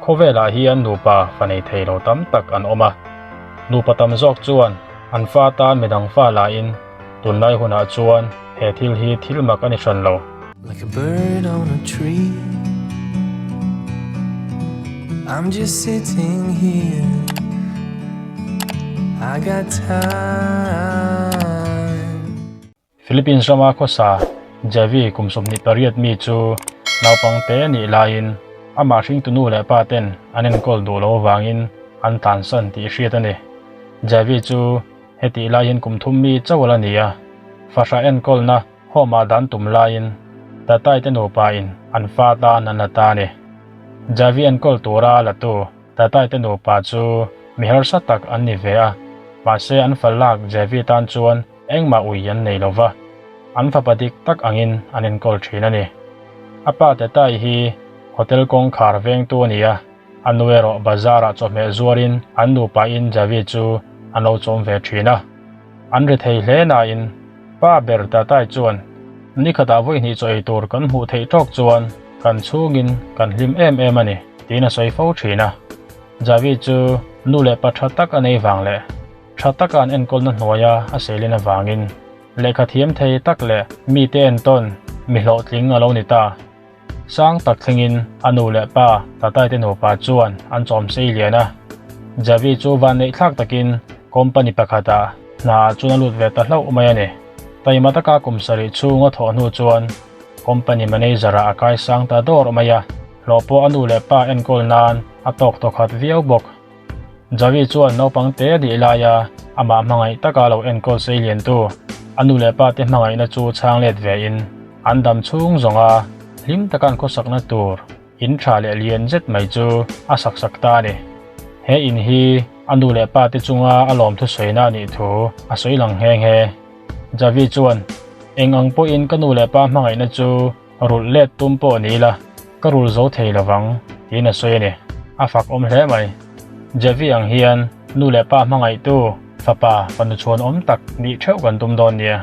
Khawvelah hian nupa fa nei thei lo tam tak an awm a, nupa tam zawk chuan an fa tan midang fa lahin tunlai hunah chuan he thil hi thil mak a ni hran lo. Like a bird on a tree I'm just sitting here I got time. Philippines rama khawsa Javi kum 28 mi chu naupang te nih laiin amah hringtu nu leh pa ten an enkawl duh loh avangin an tlansan tih hriat a ni. Javi chu hetih laiin kum thum mi chauh ala ni a, fahrah enkawlna home ah dan tum laiin Tatay te nupa in an fa tan an la ta a ni. Javi enkawl tura a latu Tatay te nupa chu mi harsa tak an ni ve a, mahse an fal lak Javi tan chuan Engmah ui an nei lo va, an fapa dik tak angin an enkawl thin a ni. A pa Tetai hi hotel kawngkhar vengtu a ni a, a nu erawh bazar-ah chawhmeh zuarin an nupain Javi chu an lo chawm ve thin a. An ri thei hle nain pa ber Tatai chuan nikhatah vawihnih chaw ei tur kan hmuh theih tawk chuan kan chhungin kan hlim em em a ni tiin a sawi fo thin a. Javi chu nu leh pa tha tak a nei vang leh Tha taka an enkawlna hnuaia a seilin avangin lehkha thiam thei tak leh mite entawn mi hlawhtling a lo ni ta. Sang tak thlengin a nu leh pa Tataite nupa chuan an chawm sei lian a. Javi chu vanneih thlak takin company pakhatah hna ah chuan a lut ve ta hlauh mai a ni. Taima taka kum sarih chhung a thawh hnu chuan company manager ah a kaisang ta dawr mai a, hlawh pawh a nu leh pa enkawl nan a tawk tawkhat viau bawk. Javi chuan naupang te dih laia amah hmangaih taka lo enkawl sei liantu a nu leh pa te hmangaihna chu chhang let vein an dam chhung zawnga hlim taka an khawsakna tur in tha leh lian zet mai chu a sak sak ta a ni. He in hi a nu leh pa te chunga a lawm thusawina a nih thu a sawi lang nghe nghe. Javi chuan, Eng ang pawhin ka nu leh pa hmangaihna chu Rulh let tum pawh ni ila, ka rul zo thei lovang, tiin a sawi a ni. A fak awm hle mai. Javi ang hian nu leh pa hmangaihtu fapa fanu chhuan awm tak nih theuh kan tum dawn nia.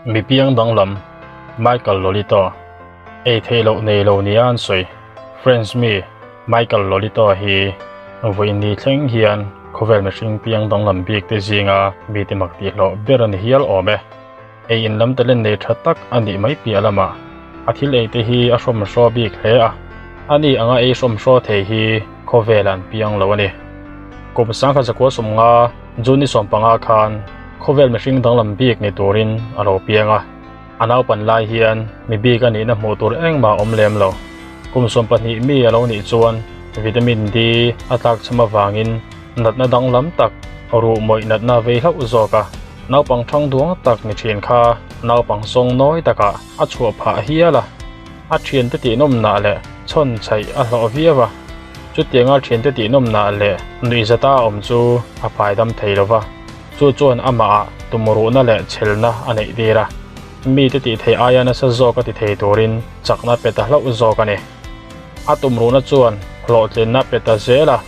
Mi piang danglam, Michael Lolito, ei theih loh nei lo nia an sawi. French mi Michael Lolito hi vawiin thleng hian khawvel mihring piang danglam bik te zinga mite mak tih hlawh ber a ni hial awm e. Ei in lam talent nei tha tak a nih mai piah lamah a thil ei te hi a hrawmhraw bik hle a, ani anga ei hrawmhraw thei hi khawvel an piang lo a ni. Kum 1950 June ni 15 khan khawvel mihring danglam bik ni turin a lo piang a. A naupan lai hian mi bik a nihna hmuh tur engmah a awm lem lo. Kum 12 mi a lo nih chuan vitamin D a tlak chham avangin natna danglam tak ruh mawih natna vei hlauh zawk a. Naupang thang duang tak ni thin kha naupang sawng nawi takah a chhuah phah hial a. A thiante tihnawmnah leh chhawn chhaih a hlawh viau a. Chutianga thiante tihnawmnah leh nuihzata a awm chu a paidam thei lo va. Chu chuan amahah tumruhna leh chhelna a neih tir a, mite tih theih aia nasa zawk a ti thei turin chakna pe ta hlauh zawk a ni. A tumruhna chuan hlawhtlinna pe ta zel a,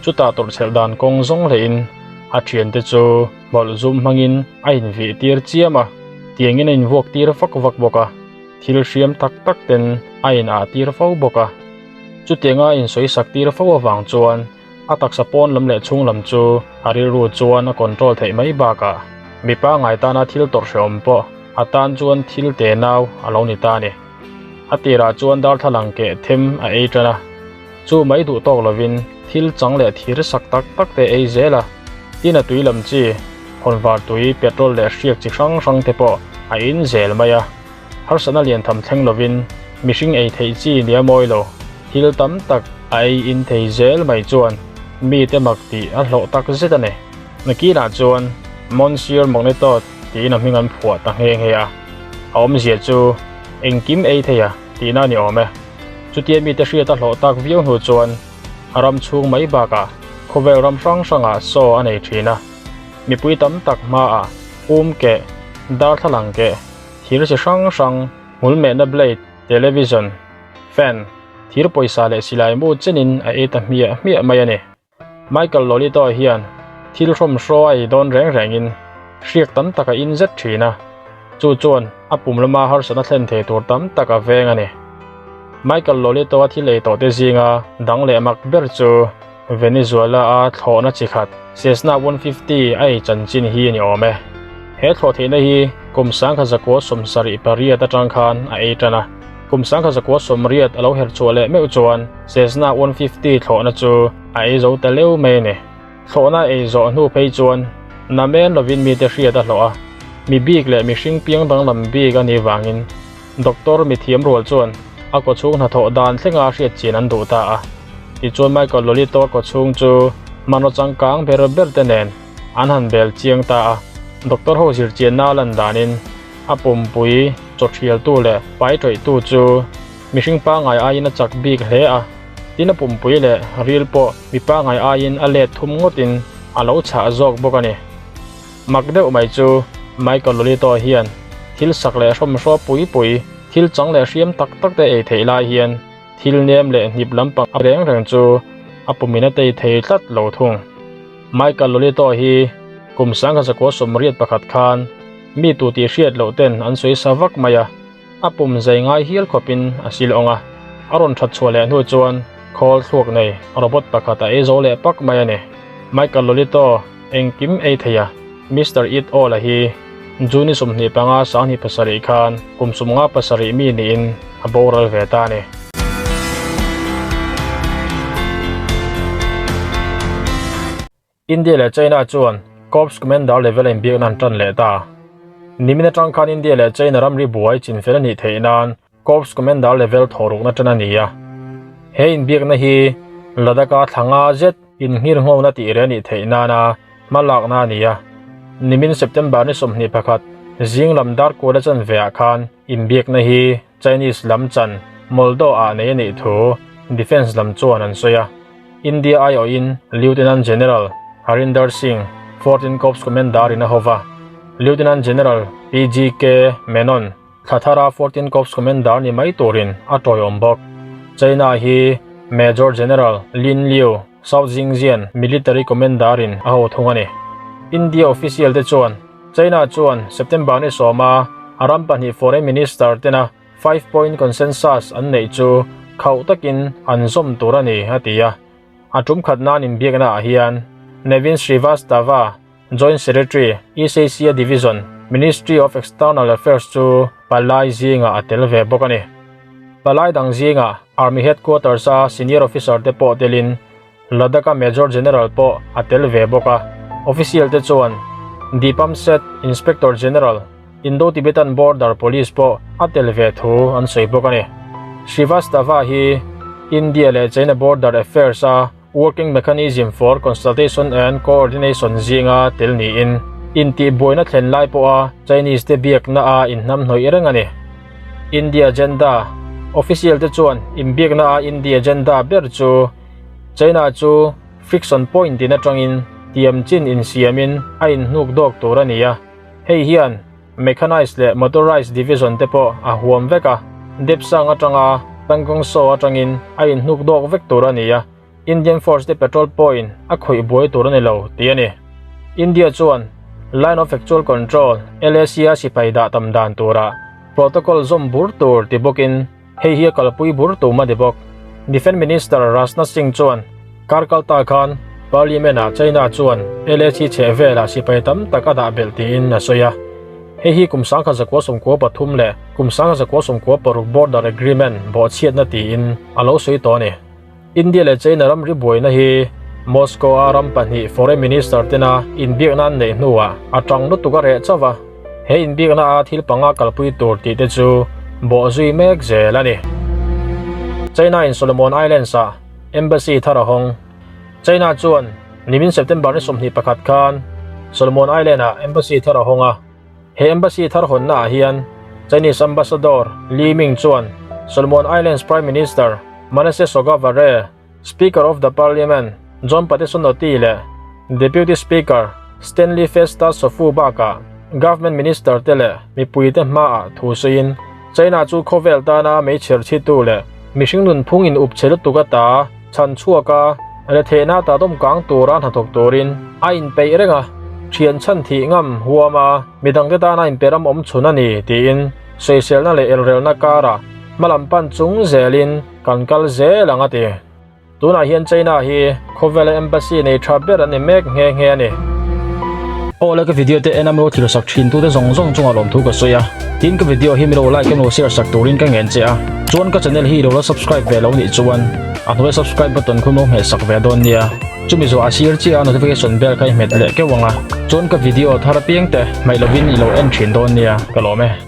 chutah tawrhchhelh dan kawng zawng hlehin a thiante chu hmawlh zum hmangin a invih tir chiam a, tiangin a invuak tir vak vak bawk a, thil hriam tak tak ten a in ah tir fo bawk a. Chutianga a insawisak tir fo avang chuan A taksa pawn lam leh chhung lam chu a rilru chuan a control theih mai bakah mipa ngai tana thil tawrh hrehawm pawh a tan chuan thil te nau a lo ni ta a ni. A tirah chuan darthlalang keh them a ei tan a, chu mai duh tawk lovin thil chang leh thir sak tak tak te ei zel a, tin a tui lam chi, hawnvar tui, petrol leh hriak chi hrang hrang te pawh a in zel mai a. Harsatna lian tham thleng lovin mihring ei theih chi nia mawi lo, thil tam tak a ei in thei zel mai chuan mite mak tih a hlawh tak zet a ni. Nakinah chuan Monsieur Magneto tiin a hming an phuah ta nghe nghe a, a awmzia chu engkim ei thei a tihna a ni awm e. Chutia mite hriat a hlawh tak viau hnu chuan a ram chhung mai bakah khawvel ram hrang hrangah saw a nei thin a, mipui tam tak hmaah um keh, darthlalang keh, Thir chi hrang hrang, hmul mehna blade, television, fan, thir pawisa leh silai mu chenin a ei ta hmiah hmiah mai a ni. Michael Lolito hian thil hrawmhraw a ei dawn reng rengin hriak tam tak a in zet thin a, chu chuan a pum lama harsatna thlen thei tur tam tak a veng a ni. Michael Lolito-a thil ei tawhte zinga dang leh mak ber chu Venezuela-a thlawhna chi khat Cessna 150 a ei chanchin hi a ni awm e. He thlawh theihna hi kum 1978 atang khan a ei tan a. Kum 1980 a lo her chhuah leh meuh chuan Cessna 150 thlawhna chu a ei zo ta leu mai a ni. Thlawhna ei zawh hnu phei chuan namen lovin mite hriat a hlawh a, mi bik leh mihring piang danglam bik a nih vangin Doctor mithiam rual chuan a kawchhung hnathawh dan thlenga hriat chin an duh ta a. Tichuan Michael Lolito kawchhung chu hmanraw changkang ber ber te nen an han bel chiang ta a. Doctor ho zirchianna a lan danin a pumpui chawhrialtu leh pai ṭawihtu chu mihring pangngai aiin a chak bik hle a. Tin a pumpui leh ril pawh mi pangngai aiin a let thum ngawtin a lo chhah zawk bawk a ni. Mak deuh mai chu Michael Lolito hian thil sak leh hrawmhraw pui pui, thil chang leh hriam tak tak te ei theih lai hian thil nem leh hnip lampang a reng reng chu a pumin a tei thei tlat lo thung. Michael Lolito hi kum 1981 khan mi tu tih hriat loh ten an sawi sa vak mai a. A pum zai ngai hial khawpin a sil awng a, a rawn that chhuah leh hnu chuan khawl thluak nei robot pakhat a ei zo leh pak mai a ni. Michael Lolito engkim ei thei a, Mister Eat All a hi June 25 27 khan kum 57 mi niin a boral ve ta a ni. India leh China chuan Corps Commander level a inbiakna an tan leh ta. Nimin atang khan India leh China ramri buai chinfel a nih theih nan Corps Commander level thawhrukna tan a ni a. He inbiakna hi Ladakh-a thla nga zet innghirnghawna tih reh a nih theih nana hma lakna a ni a. Nimin September ni 21 zing lam dar kuala chanve ah khan inbiakna hi Chinese lam chan Moldo ah nei a nih thu Defence lam chuan an sawi a. India aiawhin Lieutenant General Harinder Singh, 14 Corps Commander in a hova. Lieutenant General PGK Menon, Thlathara 14 Corps Commander ni mai turin a tawiawm bawk. China hi Major General Lin Liu, South Xinjiang Military Commander in a ho thung a ni. India official te chuan China chuan September ni sawma a ram pahnih Foreign Minister tena Five Point Consensus an neih chu khauh takin an zawm tur a ni, a ti a. A tum khat nan inbiakna ah hian Naveen Srivastava, Joint Secretary, East Asia Division, Ministry of External Affairs chu palai zingah a tel ve bawk a ni. Palai dang zingah Army Headquarters-a senior officer te pawh telin Ladakh-a Major General pawh a tel ve bawk a. Official te chuan Deepam Seth, Inspector General, Indo-Tibetan Border Police pawh a tel ve thu an sawi bawk a ni. Srivastava hi India leh China Border Affairs-a Working Mechanism for Consultation and Coordination zinga tel niin intihbuaina thlen lai pawha Chinese te biakna a inhnamhnawih reng a ni. India Agenda, Official te chuan inbiakna a India Agenda ber chu China chu friction point in atangin tiam chin insiamin a inhnuk dawk tur a ni a, hei hian Mechanized leh Motorized Division te pawh a huam vek a, Depsang atanga Pangong-Tso atangin a inhnuk dawk vek tur a ni a, Indian Force te patrol pawhin a khawih buai tur a ni lo tih a ni. India chuan Line of Actual Control, LAC, a sipai dah tam dan turah protocol zawm bur tur ti bawkin hei hi a kalpui bur tum a ni bawk. Defence Minister Rajnath Singh chuan kar kal ta khan Parliament-ah China chuan LAC chheh velah sipai tam tak a dah belh tiin a sawi a. Hei hi kum 1993 leh kum 1996 Border Agreement bawhchhiatna tiin a lo sawi tawh a ni. India leh China ramri buaina hi Moscow-a ram pahnih foreign minister tena inbiakna an neih hnuah a tang lutuk a reh chauh a, he inbiakna a thil panga kalpui tur tih te chu bawhzui mek zel a ni. China in Solomon Islands-ah embassy thar a hawng. China chuan nimin September ni 21 khan Solomon Island-ah embassy thar a hawng a. He embassy thar hawnna ah hian Chinese Ambassador Li Ming chuan Solomon Islands Prime Minister Manasseh Sogavare, Speaker of the Parliament John Pattison Oti leh Deputy Speaker Stanley Festus Sofu bakah Government Minister te leh mipuite hmaah thu sawiin China chu khawvel tana meichher chhitu leh mihring nunphung in up chhe lutuk ata chhan chhuak a, rethehna ta dawm kang tura hnathawk turin a inpeih reng a, thian chhan thih ngam huam a, midangte tana inpe ram awm chhun a ni tiin sawiselna leh elrelna karah. Hmalam pan chung zelin kan kal zel ang a ti. Tunah hian China hi khawvela embassy nei tha ber an ni mek nghe nghe a ni. Awle ka video te en a milo thil sak thin tute zawng zawng chungah lawmthu ka sawi a. Tin ka video hi milo like emaw share sak turin ka ngen che a. Chuan ka channel hi ilo la subscribe ve lo nih chuan a hnuai subscribe button khu milo hmeh sak ve dawn nia. Chumi zawh a sir chiah a notification bell kha i hmet leh keuh ang a. Chuan ka video thar apiang te hmaih lovin ilo en thin dawn nia ka lawm e.